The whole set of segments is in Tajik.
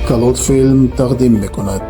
Калот филм тақдим мекунад.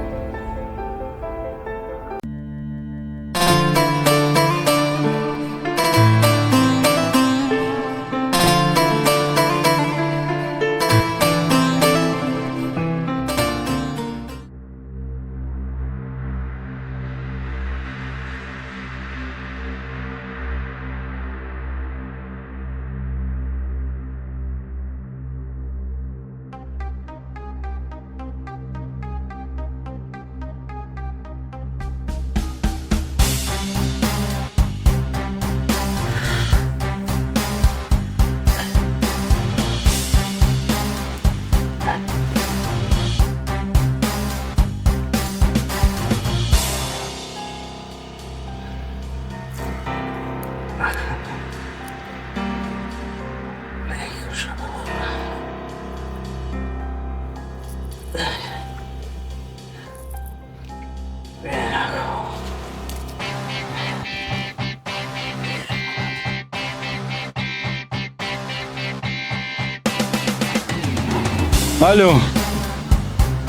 Алло.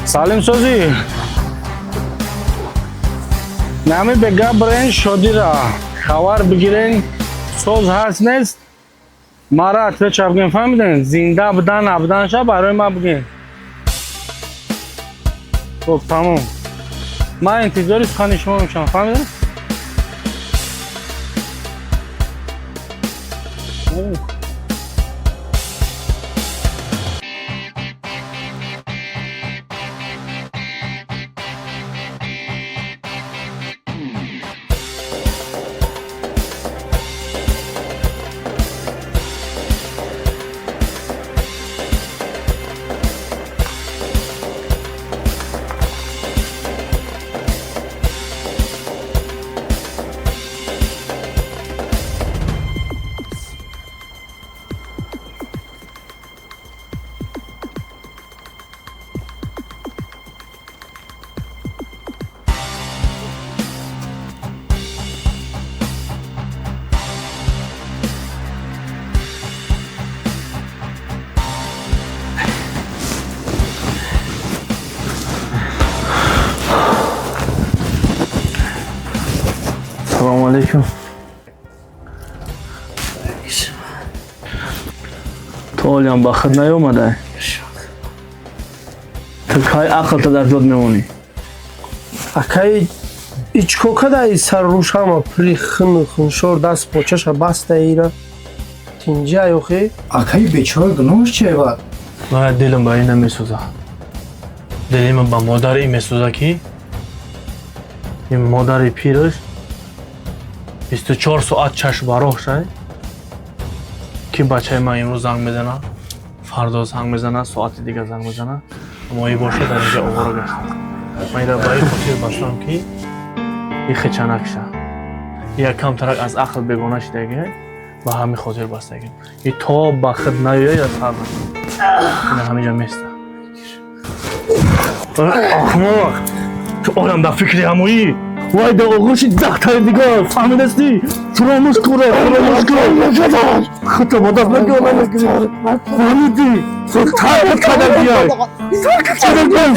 Салим созӣ? Нами бега бирен шодира. Хабар бигирен соз ҳаст нест? Мара отвеча бигем, фаҳмиден? Зинда будан набуданша барои ма бигем. Хоб, тамом. Ман интизори сухани шумо мешавам, фаҳмиден? Салому алейкум. Ту ҳолиам ба худ наёмадай? Ту кай ақлта дар ҷод мемонӣ? Акай, ичко кадай саррӯш ҳама пури хину хуншор, даст почаша баста ира. Тинҷа ёхи? Акаи бечора гуноҳш чева? Мана дилам ба ин намесӯза. Дили ман ба модари ин месӯза, ки ин модари пираш 24 соат чашм ба роҳ шай, ки бачаи ман имрӯз занг мезана, фардо занг мезана, соати дига занг мезана, аммо и боша дар инҷа овора гашта. Ман ира ба ин хотир бастам, ки и хечанак ша. Як камтарак аз ақл бегона шидаги, ба ҳамин хотир бастагим. И то ба худ наёяд, сар ина ҳаминҷа места. Ахмақ! Ту одам дар фикри ҳамоӣ! Вай дар оғӯши дахтари дигар, фаҳмидастӣ? Фуромӯш кура, фуромӯш кун! Худто ба даст нагир, фаҳмидӣ? Тарк када биёй! Тарк када биёй!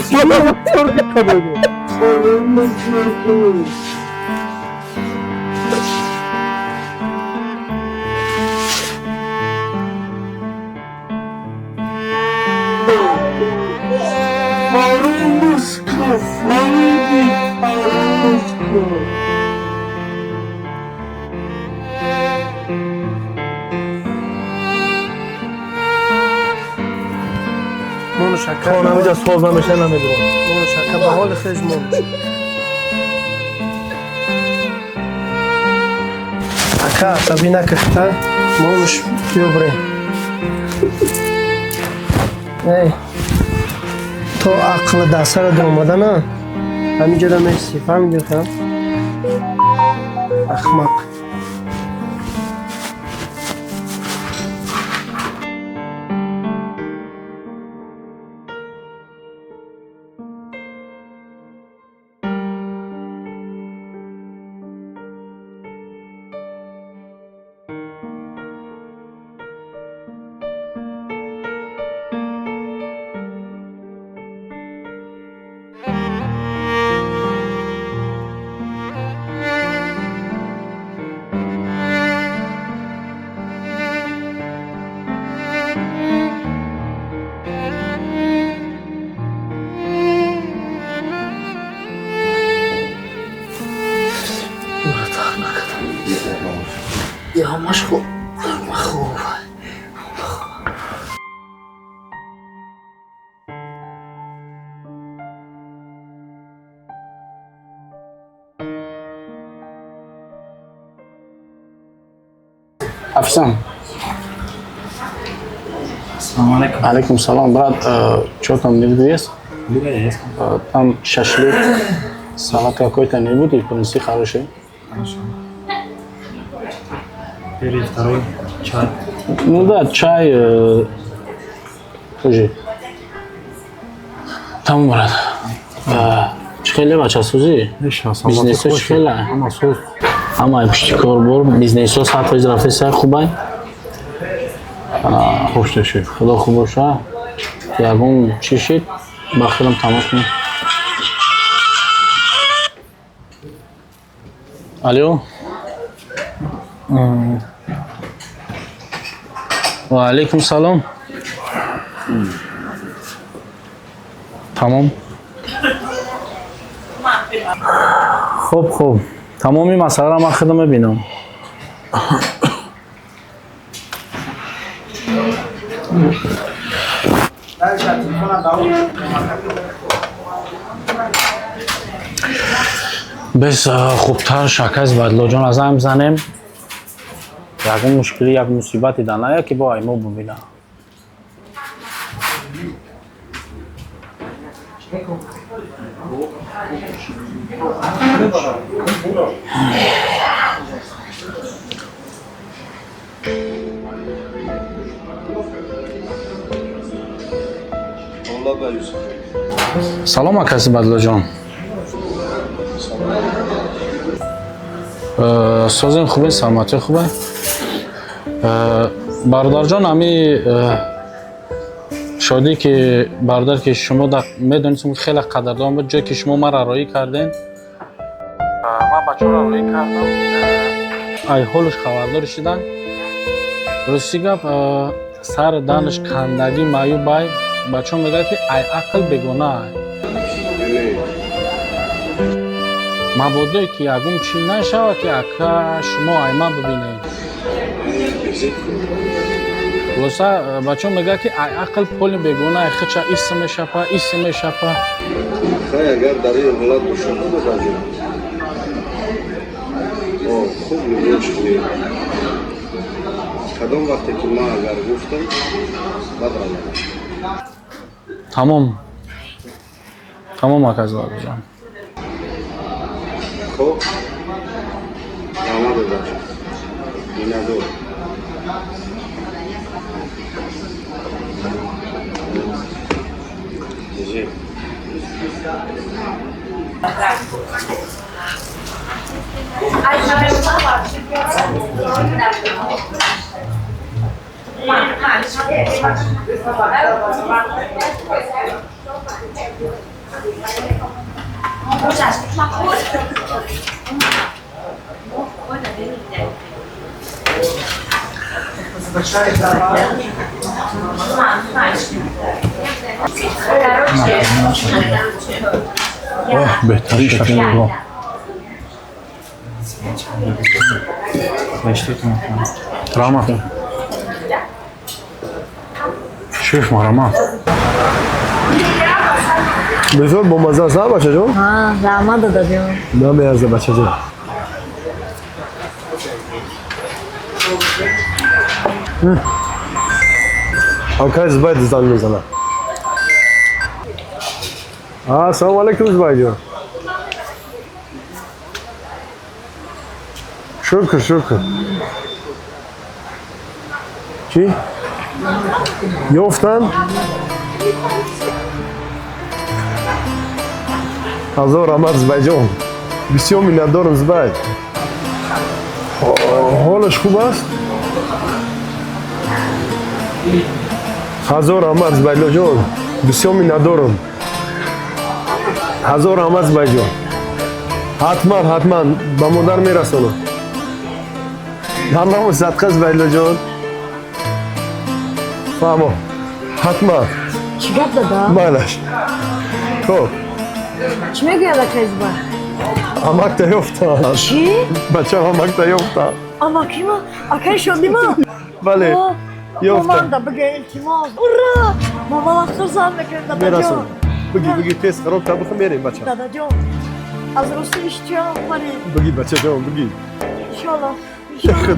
Тарк када биёй! Фаромӯш кун, фаҳмидӣ? Фаромӯш кун! Монуш ака. То намиҷа соз намеша, намедурам. Монуш ака, ба ҳоли хеш монуш. Ака, асабӣ накахта. Монуш, биё бирем. Эй, то ақли дар сарат омадана, ҳаминҷода мести, фаҳмидӣ ха? Ахмақ. Ҳамаш хуб, ҳама хуб. Официант. Ассалому алайкум. Алейкум салом, брат. Что там, не есть? Блюдо есть. Там шашлык, салат какой-то не будет, принеси хороший. Хорошо. Первый, второй, чай. Ну да, чай тоже. Там, брат. Чӣ хеле бачасӯзӣ? Бизнесо чӣ хеле? Ҳама пушти кор бор, бизнесо 100% рафта сар хубай. Хуш дошед. Худо хуб боша. Ягон чӣ шид, ба худам тамос кунем. Алло. Ва алейкум салом. Тамом. Хуб, хуб. Тамоми масъаларо ман худам мебинам. Бес хубтар шаказ Бадлоҷон аз ҳам занем. Ягон мушкилӣ, як мусибате да ная ки бо аймо бубина. Салом, акаси Бадлоҷон. Созем, хубе, саломатӣ хубе. Бародарҷон, ами шодӣ ки бародар ки шумо медонистем, хеле қадрдон буд, ҷое ки шумо маро роӣ кардем, ман бачаро роӣ кардам, ай ҳолаш хабардор шидан. Рости гап, сар данаш кандагӣ маъюб ай, бачаҳо мегӯяд ки ай ақл бегона ай. Мабодое ки ягон чӣ нашавад ки ака шумо айма бибинед. Хулоса, бачаҳо мегӯяд ки ай ақл поли бегона ай, хича исм мешапа, исм мешапа. Хай, агар дар ин ҳолат бошад, додарҷон, хуб мегӯш кунед. Кадом вақте ки ман агар гуфтам, баъд равам. Тамом, тамом, ака Зиладоҷон. Хуб, раҳмат, додарҷон, миннатдор. Держи. Оҳ, беҳтарин шашликҳо. Раҳмат. Шеф, марҳамат. Бисёр бомазза аст, а, бачаҷон? Раҳмат, дадаҷон. Намеарза, бачаҷон. Акай Зубайд занг мезанад. Ассалому алайкум, Зубайдҷон. Шукр, шукр. Чӣ ёфтан? Ҳазор раҳмат, Зубайҷон, бисёр миннатдорам. Зубайд ҳолаш хуб аст? Ҳазор раҳмат, Зубайдлоҷон, бисёр миннатдорам. Ҳазор раҳмат, Зубайҷон. Ҳатман, ҳатман ба модар мерасонам. Ҳамамо садқа, Зубайдлоҷон. Фаҳмо, ҳатман. Чӣ гап, дада? Майлаш, хоб. Чӣ мегӯяд акай Зубайд? Амакта ёфтам. Чӣ? Бачам, амакта ёфтам. Амакима, акаи Шодима. Бале, ёфтам. Маманда биге, илтимос. Ура! Мамама хурсанд мекунем, дадаҷон. Мерасонам. Биги, биги, тез хароб та бихӯр, мерем, бача. Дадаҷон, аз рости иштиёқ парид. Биги, бачаҷон, биги. Иншолло, иншолло.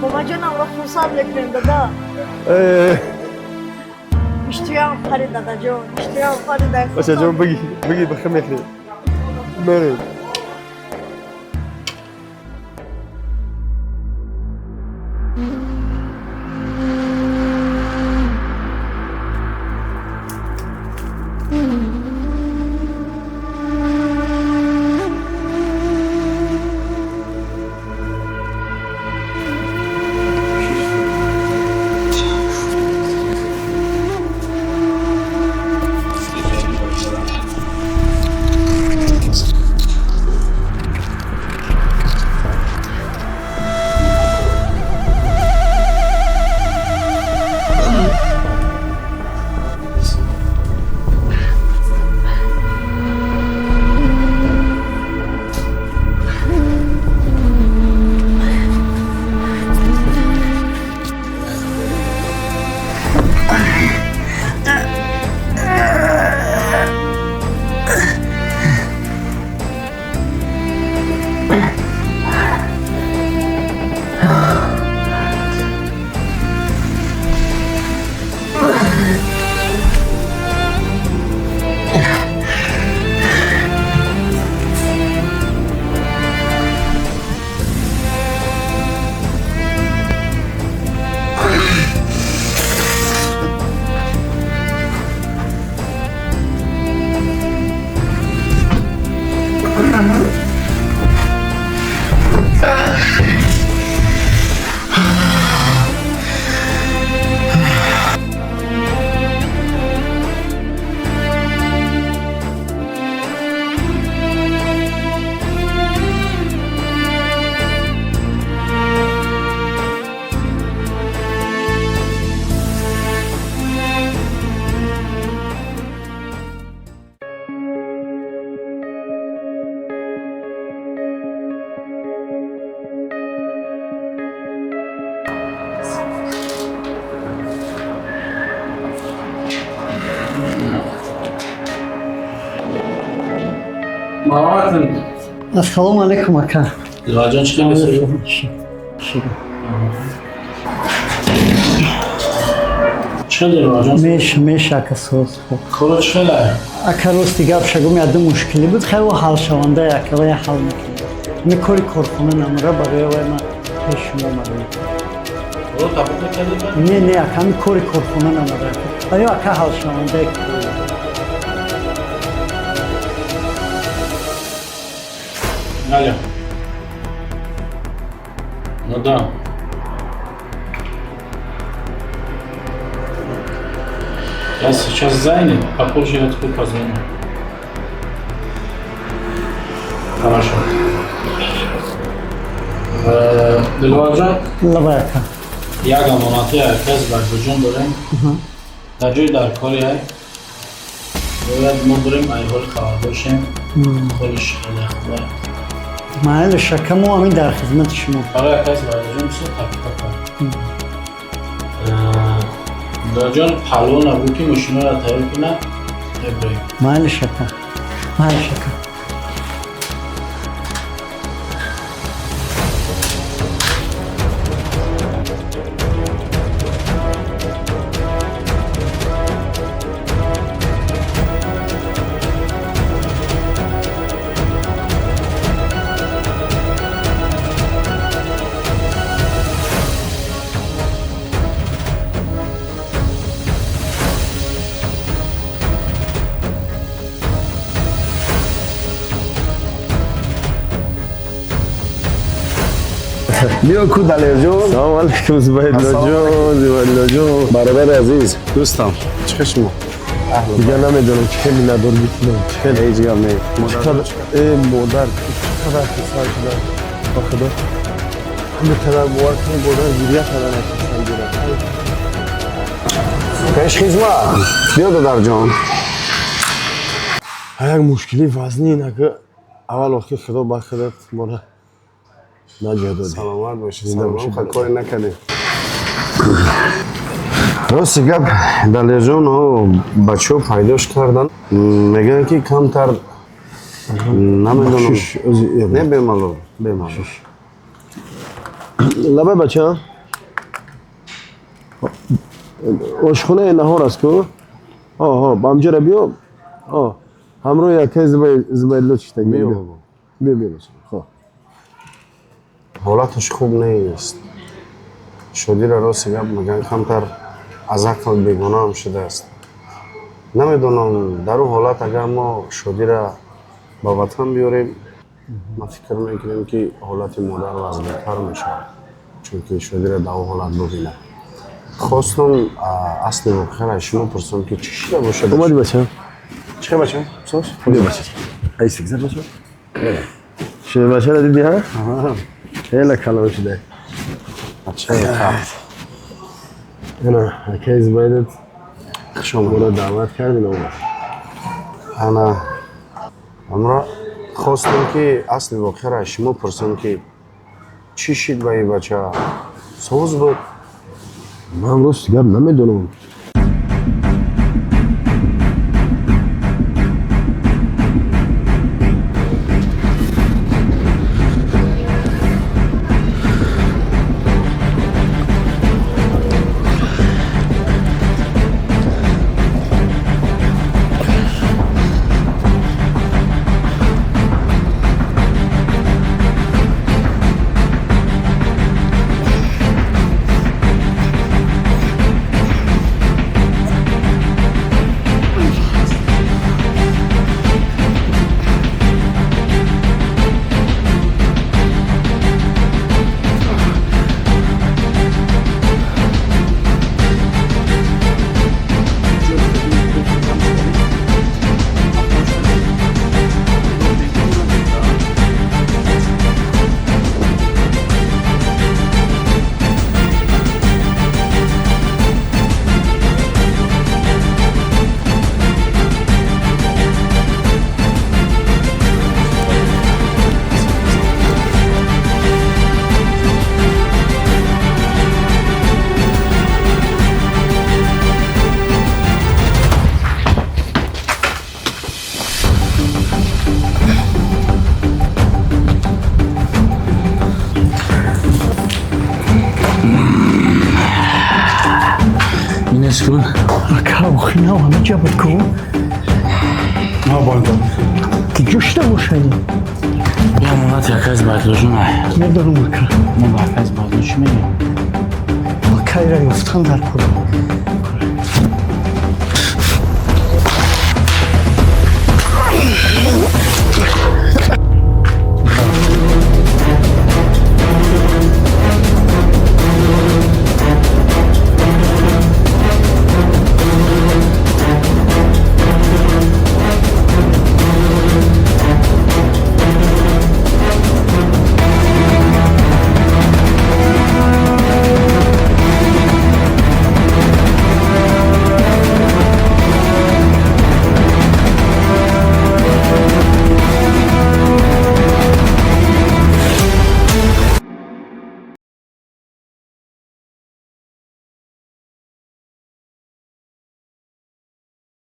Бобаҷонамро хурсанд мекунем, дада. Иштиёқ парид, дадаҷон, иштиёқ парид. Бачаҷон, биги, биги, бихӯр, мехӯрем. Мерем. Ассалому алайкум, ака. Диловарҷон, чӣ хел? Чӣ хел, Диловарҷон? Меш, меш, ака, соз. Коро чӣ хела? Ака, рости гап шагум, яду мушкилӣ буд, хай ҳалшаванда, ака, вай ҳал мекунем. Ми кори корхона намра, барои вай ман пеш шумо омадам. Не, не, ака, ми кори корхона намра. Аё, ака, ҳалшаванда. Алло. Ну да. Я сейчас занят, попозже я тебе позвоню. Хорошо. Диловарҷон. Лабай, ака. Як амонати кас баргуҷон дорем. Дар ҷои дар кори ай. Бояд мо бурем, ай ҳоли хабар бошем. Ҳолиш хеле хуб. Майли, ака, мо ҳамин дар хизмати шумо. Барои акас баргуҷон бисёр тафриқа кард. Диловарҷон, палво набуд, ки мошинаро тайёр кунад, мебурем. Майли, ака, майли, ака. Биё ку, Далерҷон. Салом алейкум, Зубайдуллоҷон, Зубайдуллоҷон. Бародари азиз, дӯстам, чӣ хел шумо? Дигар намедонам чӣ хел миннатдор бикунам, чӣ хел. Ҳеҷ гап не. Чӣ қадар, э, модар чӣ қадар хурсанд шудам, ба худо, ҳамин қадар, бовар кунед, модар гиря кардан, хурсанд гиря. Пешхизмат, биё, додарҷон. Як мушкили вазнин, ака, аввал охир худо ба худат мора. Наҷот додӣ. Саломат бошӣ. Саломат, коре накардем. Рости гап, Далерҷон, бачаҳо пайдош кардан, мегӯянд ки камтар намедонам. Не, бемалол, бемалол. Лабай бача, ошхонаи наҳор аст ку? Оҳо, ба ҳамҷора биё. Ҳамроҳи якаи Зубайдулло чиштаг. Биё. Биё, биё бача. Хоб. Ҳолаташ хуб нест. Шодира, рости гап, мегӯянд камтар аз ақл бегонаам шудааст. Намедонам, дар ӯ ҳолат агар мо Шодира ба ватан биёрем, ман фикр мекунем ки ҳолати модар вазнинтар мешавад, чунки Шодира дар ӯ ҳолат бубинад. Хостам асли воқеаро аз шумо пурсам ки чӣ шуда бошад. Омадӣ, бача? Чӣ бача? Соз? Биё, бача. Айси гузар, бача. Шербачаро дидӣ, ҳа? Хеле калон шуда. Бачаи қабл. Ана, акаи Зубайдат Хуш омадед. моро даъват кардин, омад. Ана, амро хостем ки асли воқеаро аз шумо пурсам ки чӣ шид ба ин бача? Соз буд? Ман рости гап намедонам. Инес ку? Ака, охи нав ҳамаҷа буд ку? Ки ҷо шуда бошад? Бия, амонати акаи Зубайдуллоҷон ай. Медонам, ака. Мо ба акаи Зубайдулло чӣ мегӯем? Акайра ёфтан дар кор.